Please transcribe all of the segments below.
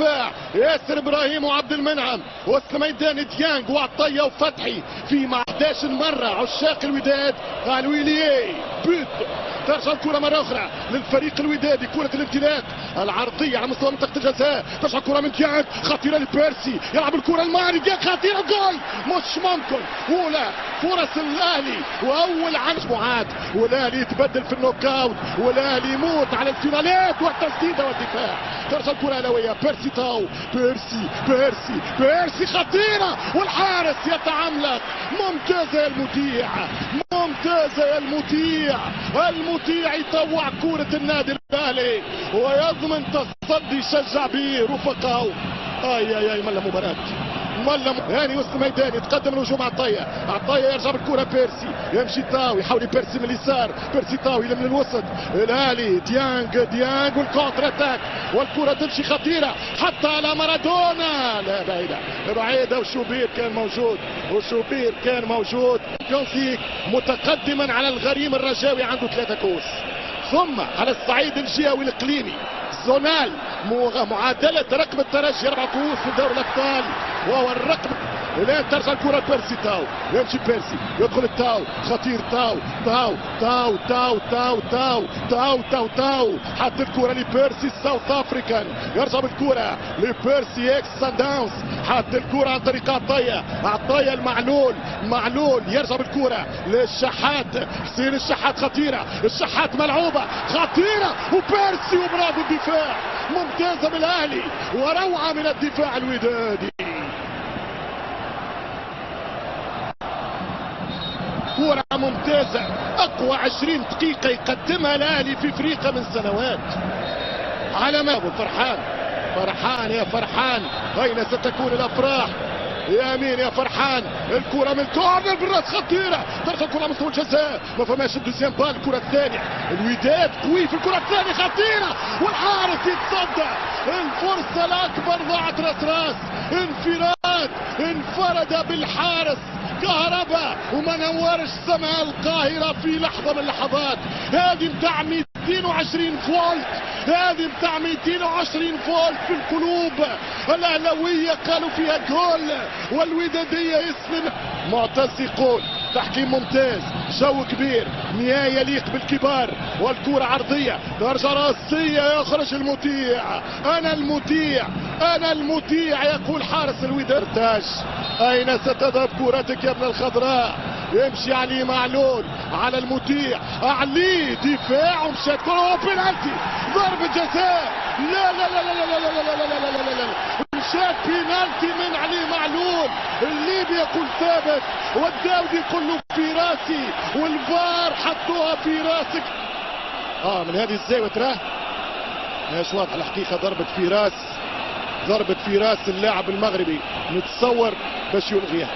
والدفاع ياسر ابراهيم وعبد المنعم، وسط الميدان ديانج وعطية وفتحي. في مع 11 مرة عشاق الوداد قالوا لي but. ترجع الكره مرة اخرى للفريق الودادي، كره الامتلاك العرضية على مستوى منطقة الجزاء، ترجع الكره من ديانج خطيرة لبيرسي، يلعب الكره الماري، ديانج خطيرة، جول مش ممكن. اولى فرص الاهلي واول مجموعات، والاهلي يتبدل في ال knock-out، والاهلي يموت على الفينالات والتسديده والدفاع. ترجع الكره الاولية بيرسي تاو، بيرسي بيرسي بيرسي خطيرة والحارس يتعملق. ممتازة يا المطيع، ممتازة يا المطيع، المطيع يطوع كره النادي الاهلي ويضمن تصدي يشجع به رفقائه. اي اي اي ملا مباراة، ملا هاني وسط الميدان يتقدم الهجوم عطية، عطية يرجع بالكرة بيرسي، يمشي تاو يحاول بيرسي من اليسار، بيرسي تاو من الوسط، الاهلي ديانج ديانج وال contre-attaque، والكره تمشي خطيرة حتى على مارادونا، لا بعيدة بعيدة، وشوبير كان موجود، وشوبير كان موجود. كونسيك متقدما على الغريم الرجاوي عنده 3 كؤوس. ثم على الصعيد الجهوي الاقليمي zonal معادلة رقم الترجي 4 كؤوس في دوري الابطال وهو الرقم. الان ترجع الكره بيرسي تاو، يمشي بيرسي يدخل التاو، خطير تاو تاو تاو تاو تاو تاو تاو تاو تاو، حط الكره لبيرسي ال South African، يرجع بالكرة لبيرسي ex سان داونز، حط الكره عن طريق عطية، عطية المعلول، معلول يرجع بالكرة للشحات، حسين الشحات خطيرة، الشحات ملعوبه خطيرة وبيرسي، وبرافو الدفاع ممتازة من الاهلي وروعه من الدفاع الودادي. كرة ممتازة، أقوى 20 دقيقة يقدمها الأهلي في إفريقيا من سنوات. على ما فرحان، فرحان يا فرحان، أين ستكون الأفراح؟ يا أمين يا فرحان. الكرة من corner بالراس خطيرة، ترجع الكرة مستوى الجزاء، ما فماش ال deuxième balle. الكرة الثانية الوداد قوي في الكرة الثانية خطيرة والحارس يتصدى. الفرصة الأكبر ضاعت راس راس، انفراد، انفرد بالحارس كهرباء وما نورش سماء القاهرة في لحظة من اللحظات. هذه متاع 220 فولت، هذه متاع 220 فولت في القلوب الأهلاوية قالوا فيها جول والودادية يسلم. معتز يقول تحكيم ممتاز، جو كبير، نهاية يليق بالكبار، والكرة عرضية درجة راسية يخرج المطيع. أنا المطيع، أنا المطيع يقول حارس الوداد. تاج أين ستذهب كرتك يا ابن الخضراء؟ يمشي علي معلول على المطيع، علي دفاع ومشات كرة بينالتي، ضربة جزاء، لا لا لا لا لا لا لا لا لا لا لا لا، مشات بينالتي من علي معلول. الليبي يقول ثابت والداودي يقول له في راسي، والفار حطوها في راسك. من هذه الزاوية تراه ماهيش واضحة الحقيقة، ضربة في راس، ضربة في راس اللاعب المغربي. نتصور باش يلغيها،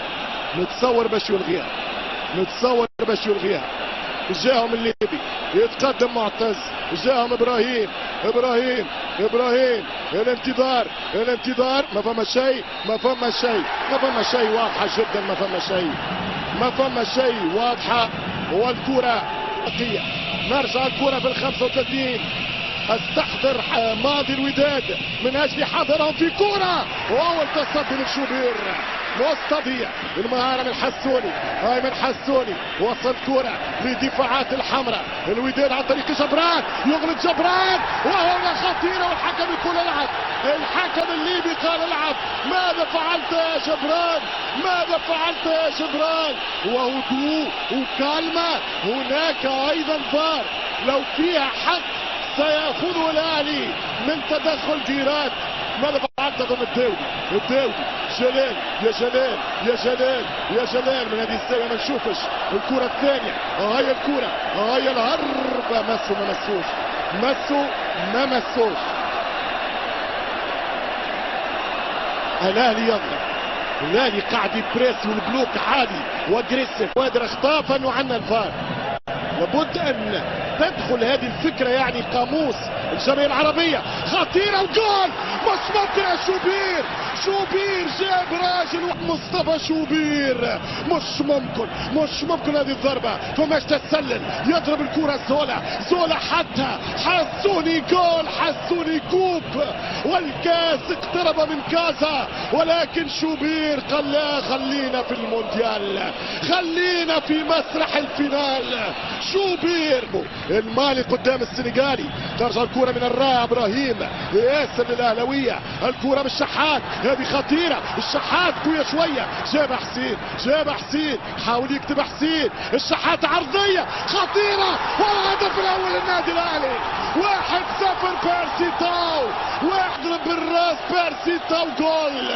نتصور باش يلغيها، نتصور باش يلغيها. جاهم الليبي يتقدم معتز، جاهم ابراهيم ابراهيم ابراهيم، الانتظار الانتظار، ما فما شيء، ما فما شيء، ما فما شيء، واضحة جدا، ما فما شيء، ما فما شيء، واضحة. والكره بقية، نرجع الكره في ال 35. استحضر ماضي الوداد من اجل حضرهم في كره، واول تصدي للشوبير مستضيع. المهارة من حسوني، هاي من حسوني، وصل كره لدفاعات الحمراء. الوداد عن طريق جبران، يغلط جبران وهنا خطيرة والحكم يقول العب، الحكم الليبي قال العب. ماذا فعلت يا جبران؟ ماذا فعلت يا جبران؟ وهدوء وكلمه. هناك ايضا فار، لو فيها حق سيأخذه الأهلي من تدخل جيرات. ماذا فعلت ضد الداودي؟ الداودي جلال، يا جلال يا جلال يا جلال، من هذه الزاوية ما نشوفش. الكرة الثانية، هاي الكرة، هاي الهربة، مسوا ما مسوش، مسوا ما مسوش. الأهلي يضرب، الأهلي قاعد ي presse وال bloc عالي و agressif. وادر اخطاف انه عندنا الفار، لابد ان تدخل هذه الفكرة يعني قاموس الجماهير العربية خطيرة وجول مش ممكن يا شوبير. شوبير جاب راجل، مصطفى شوبير مش ممكن، مش ممكن هذه الضربة، فماش تسلل، يضرب الكرة زولا، زولا حتى حسوني جول، حسوني coupe، والكاس اقترب من كازا، ولكن شوبير قال لا، خلينا في المونديال، خلينا في مسرح ال finale. شوبير المالي قدام السنغالي، ترجع الكرة من الرائع ابراهيم ياسر للاهلاوية، الكرة بالشحات، هذه خطيرة، الشحات قوية شوية، جاب حسين، جاب حسين، حاول يكتب حسين، الشحات عرضية خطيرة، والهدف الأول للنادي الأهلي، 1-0 بيرسي تاو، واضرب بالراس بيرسي تاو جول.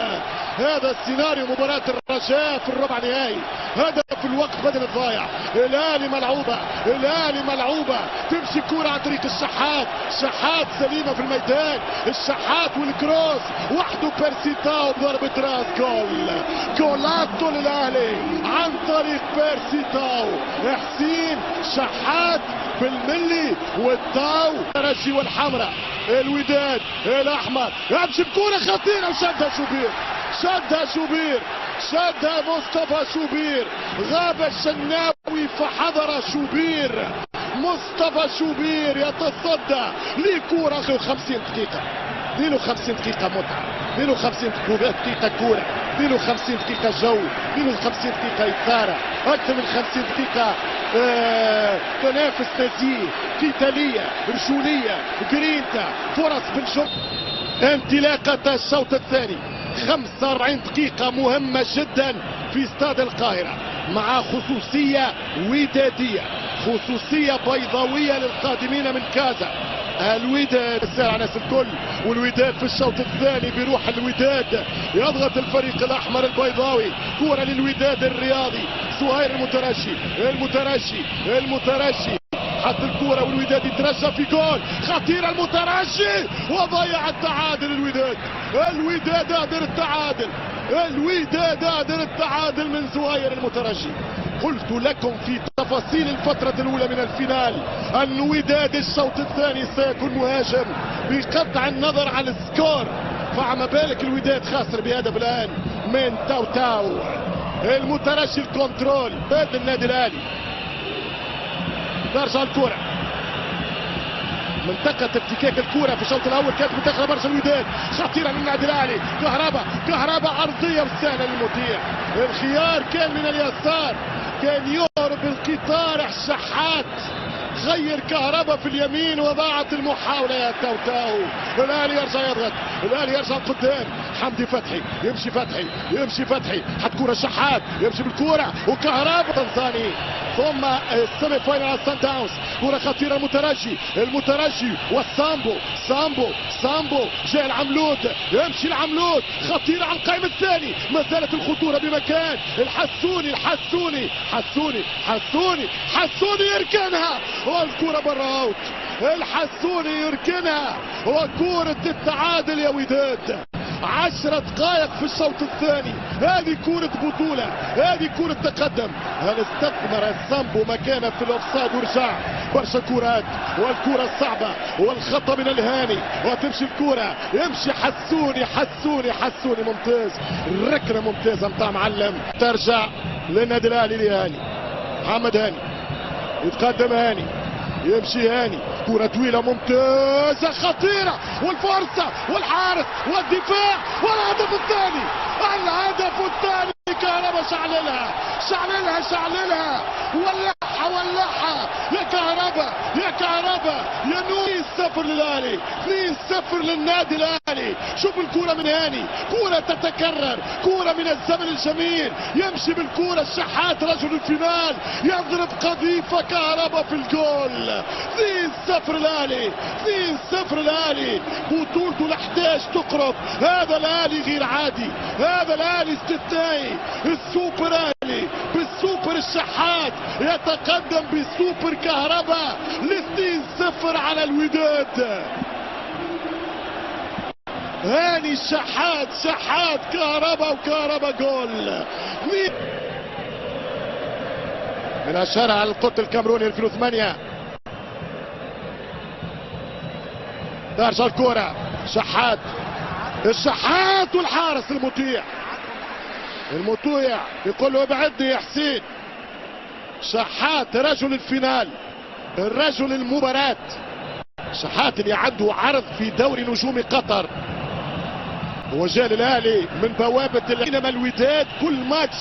هذا السيناريو مباراة الرجاء في الربع نهائي، هدف في الوقت بدل الضايع، الأهلي ملعوبة، الأهلي ملعوبة، تمشي كرة عن طريق الشحات، شحات سليمة في الميدان، الشحات وال cross وحده بيرسي تاو بضربة راس جول، golazo للأهلي عن طريق بيرسي تاو، حسين شحات بالملي والتاو. الترجي والحمراء، الوداد الأحمر، يمشي بكرة خطيرة وشدها شوبير، شدها شوبير، شدها مصطفى شوبير، غاب الشناوي فحضر شوبير، مصطفى شوبير يتصدى لكرة. 52 دقيقة، 52 دقيقة متعة، 52 دقيقة كورة، 52 دقيقة جو، 52 دقيقة إثارة، أكثر من 50 دقيقة تنافس نزيه، قتالية، رجولية، جرينتا، فرص بالجو. انطلاقة الشوط الثاني، 45 دقيقة مهمة جدا في استاد القاهرة، مع خصوصية ودادية، خصوصية بيضاوية للقادمين من كازا. الوداد الساعة ناس الكل، والوداد في الشوط الثاني بيروح الوداد، يضغط الفريق الأحمر البيضاوي، كرة للوداد الرياضي، زهير المترجي، المترجي، المترجي حط الكرة والوداد يترجى في جول خطيرة، المترجي وضيع التعادل. الوداد، الوداد قادر التعادل، الوداد قادر التعادل من زهير المترجي. قلت لكم في تفاصيل الفترة الأولى من ال finale أن وداد الشوط الثاني سيكون مهاجم بقطع النظر عن ال score، فعما بالك الوداد خاسر بهدف الآن من تاو تاو. المترجي ال contrôle باد النادي الأهلي، ترجع الكرة منطقة افتكاك الكرة في الشوط الأول كانت متدخلة برشا الوداد، خطيرة من النادي الأهلي، كهرباء، كهرباء عرضية وسهلة للمطيع، الخيار كان من اليسار، كان يهرب القطار الشحات، غير كهرباء في اليمين وضاعت المحاولة يا تاو تاو. الأهلي يرجع يضغط، الأهلي يرجع قدام، حمدي فتحي يمشي، فتحي يمشي، فتحي حط كرة شحات يمشي بالكرة وكهرباء تنزاني، ثم ال semi-finale على سان داونز، كرة خطيرة المترجي، المترجي والسامبو، سامبو، سامبو جاء العملود، يمشي العملود، خطيرة على القائم الثاني، ما زالت الخطورة بمكان، الحسوني، الحسوني، حسوني، حسوني، حسوني يركنها والكرة برا out، الحسوني يركنها وكرة التعادل يا وداد. 10 دقائق في الشوط الثاني، هذه كرة بطولة، هذه كرة تقدم. هل استثمر السامبو مكانه في ال offside ورجع برشا كرات، والكرة الصعبة والخطأ من الهاني، وتمشي الكرة، يمشي حسوني، حسوني، حسوني ممتاز، ركنة ممتازة متاع معلم، ترجع للنادي الأهلي لهاني، محمد هاني يتقدم، هاني يمشي، هاني كرة طويلة ممتازة خطيرة، والفرصة والحارس والدفاع والهدف الثاني، الهدف الثاني كهرباء شعللها، شعللها، شعللها، ولعها، ولعها يا كهرباء، يا كهرباء، يا نور. 2-0 للأهلي، 2-0 للنادي الأهلي. شوف الكرة من هاني، كرة تتكرر، كرة من الزمن الجميل، يمشي بالكرة الشحات رجل ال finale، يضرب قذيفة كهرباء في الجول. 2-0 الأهلي، 2-0 الأهلي، بطولته ال11 تقرب. هذا الأهلي غير عادي، هذا الأهلي استثنائي، السوبر أهلي بالسوبر الشحات يتقدم بالسوبر كهرباء ل2-0 على الوداد. هاني الشحات، شحات كهرباء وكهرباء جول. من أشهرها على القط الكاميروني 2008. ترجع الكرة، شحات، الشحات والحارس المطيع، المطيع يقول له ابعدني يا حسين. شحات رجل ال finale، الرجل المباراة. شحات اللي عنده عرض في دوري نجوم قطر، وجاء للاهلي من بوابه، بينما الوداد كل ماتش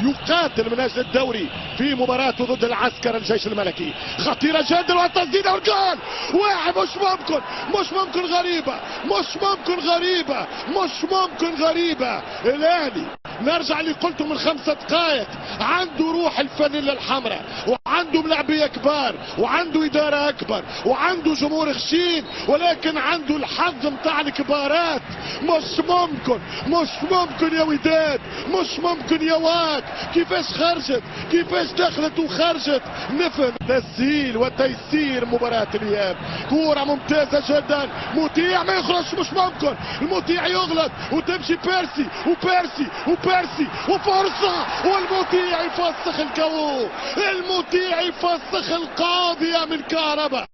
يقاتل من اجل الدوري في مباراته ضد العسكر الجيش الملكي. خطيرة جدا والتسديده والجول، واحد مش ممكن، مش ممكن، غريبة، مش ممكن، غريبة، مش ممكن، غريبة. الاهلي نرجع اللي قلته من 5 دقائق، عنده روح الفانيلا الحمراء، وعنده ملاعبيه كبار، وعنده ادارة اكبر، وعنده جمهور خشين، ولكن عنده الحظ متاع الكبارات. مش ممكن، مش ممكن يا وداد، مش ممكن يا واك، كيفاش خرجت، كيفاش دخلت وخرجت. نفهم تسهيل وتيسير مباراة الاياب. كورة ممتازة جدا، مطيع ما يخرجش، مش ممكن، المطيع يغلط وتمشي بيرسي وبيرسي وبيرسي وفرصة، والمطيع يفسخ الكو، المطيع يفسخ القاضية من كهرباء.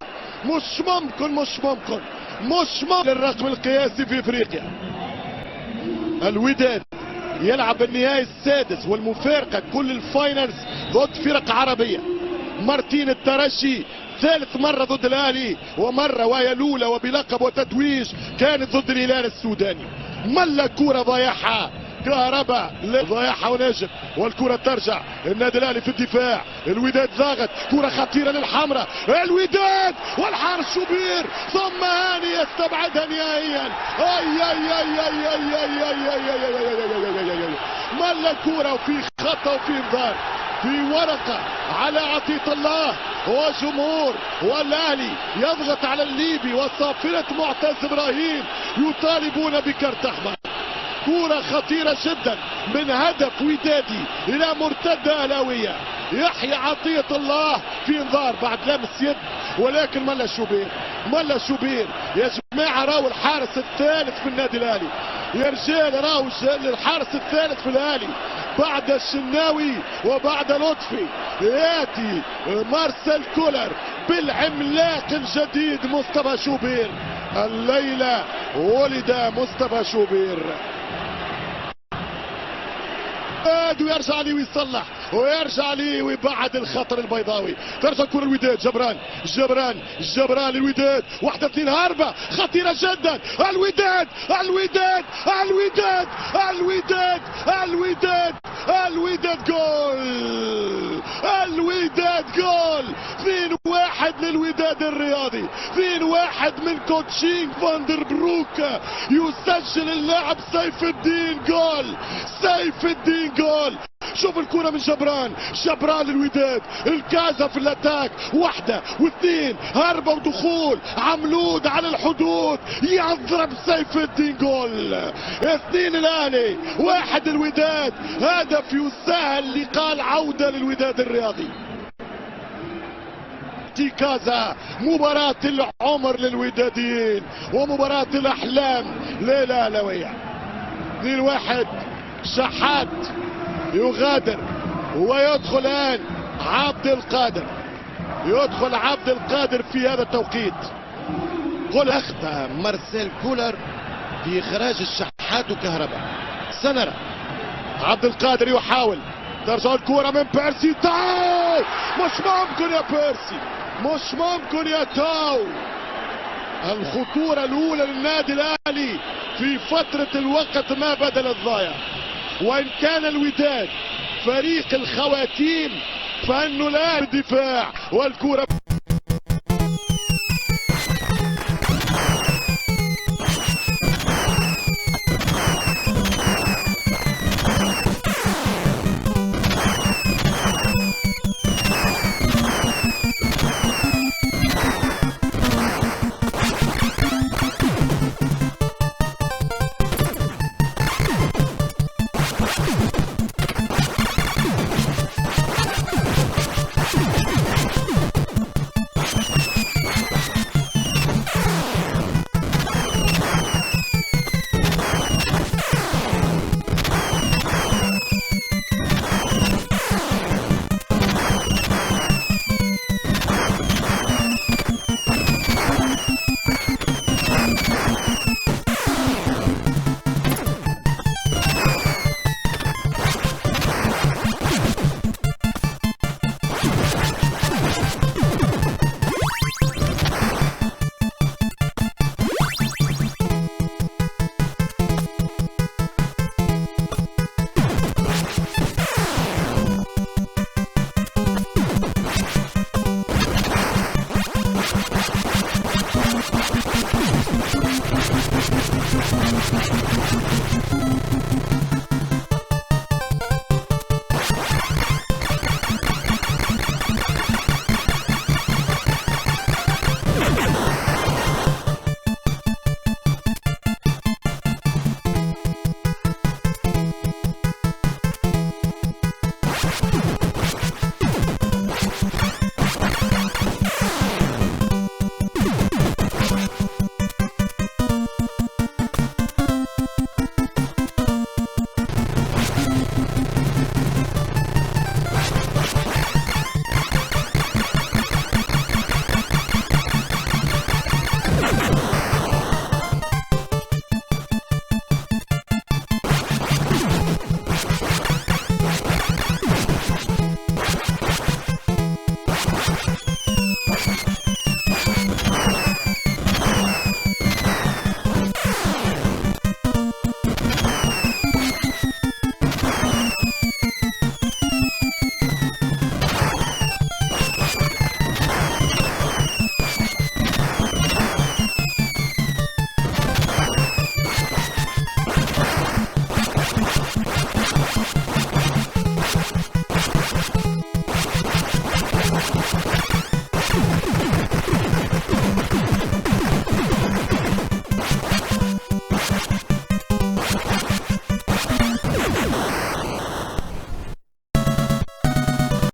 مش ممكن، مش ممكن، مش ممكن. الرقم القياسي في افريقيا. الوداد يلعب النهائي السادس والمفارقة كل ال finals ضد فرق عربية. مرتين الترجي، ثالث مرة ضد الأهلي، ومرة وهي الأولى وبلقب وتتويج كانت ضد الهلال السوداني. ملا كرة ضيعها كهرباء، ضيعها ونجم، والكرة ترجع النادي الأهلي في الدفاع. الوداد ضاغط، كرة خطيرة للحمراء، الوداد والحارس شوبير، ثم هاني يستبعدها نهائيا. اي اي اي اي اي اي اي اي اي اي اي اي. ملا الكرة، وفي خطأ وفي انذار، في ورقة على عطية الله، وجمهور والأهلي يضغط على الليبي، وصافرة معتز إبراهيم يطالبون بكرت أحمر. كرة خطيرة جدا من هدف ودادي إلى مرتدة أهلاوية. يحيى عطية الله في انذار بعد لمس يد، ولكن ملا شوبير، ملا شوبير يا جماعة. راهو الحارس الثالث في النادي الأهلي يا رجال، راهو الحارس الثالث في الأهلي بعد الشناوي وبعد لطفي. ياتي مارسيل كولر بالعملاق الجديد مصطفى شوبير. الليلة ولد مصطفى شوبير. ويرجع لي ويصلح، ويرجع لي ويبعد الخطر البيضاوي. ترجع كرة الوداد، جبران، جبران، جبران الوداد، 1 2 هربة خطيرة جدا. الوداد، الوداد، الوداد، الوداد، الوداد، الوداد جول، الوداد جول. 2-1 للوداد الرياضي، 2-1 من coaching فاندر بروك. يسجل اللاعب سيف الدين جول، سيف الدين جول. شوف الكرة من جبران، جبران للوداد، الكازا في ال attaque، 1 و2، هربة ودخول عملود على الحدود، يضرب سيف الدين جول. 2 الاهلي 1 الوداد. هدف يسهل لقاء العودة للوداد الرياضي. كازا مباراة العمر للوداديين ومباراة الأحلام للأهلاوية. 2-1. شحات يغادر ويدخل الآن عبد القادر، يدخل عبد القادر في هذا التوقيت. قل أخطأ مارسيل كولر في إخراج الشحات وكهرباء. سنرى عبد القادر يحاول، ترجع الكرة من بيرسي تاو. مش ممكن يا بيرسي، مش ممكن يا تاو. الخطورة الأولى للنادي الأهلي في فترة الوقت ما بدل الضايع. وإن كان الوداد فريق الخواتيم فإنه لا الدفاع والكرة. Thank you.